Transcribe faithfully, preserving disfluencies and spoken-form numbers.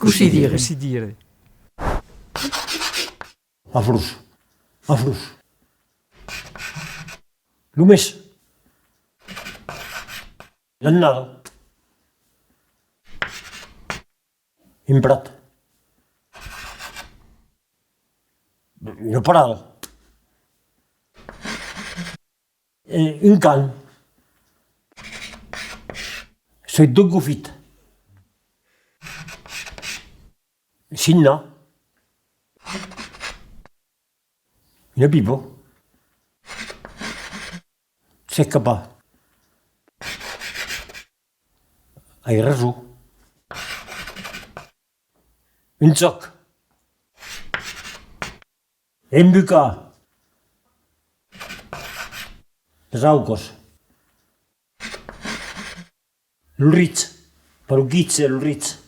Cossí dire? Cossí dire? Afrós. Afrós. Lo mes. L'annada. Un prat. Una parada. Eh, un can. Soi tot gofit. Signar. Una pipa. S'escapar. Ai rason. Un jòc. Embucar. Las aucas. Lo ritz. Pas lo quitz, lo ritz.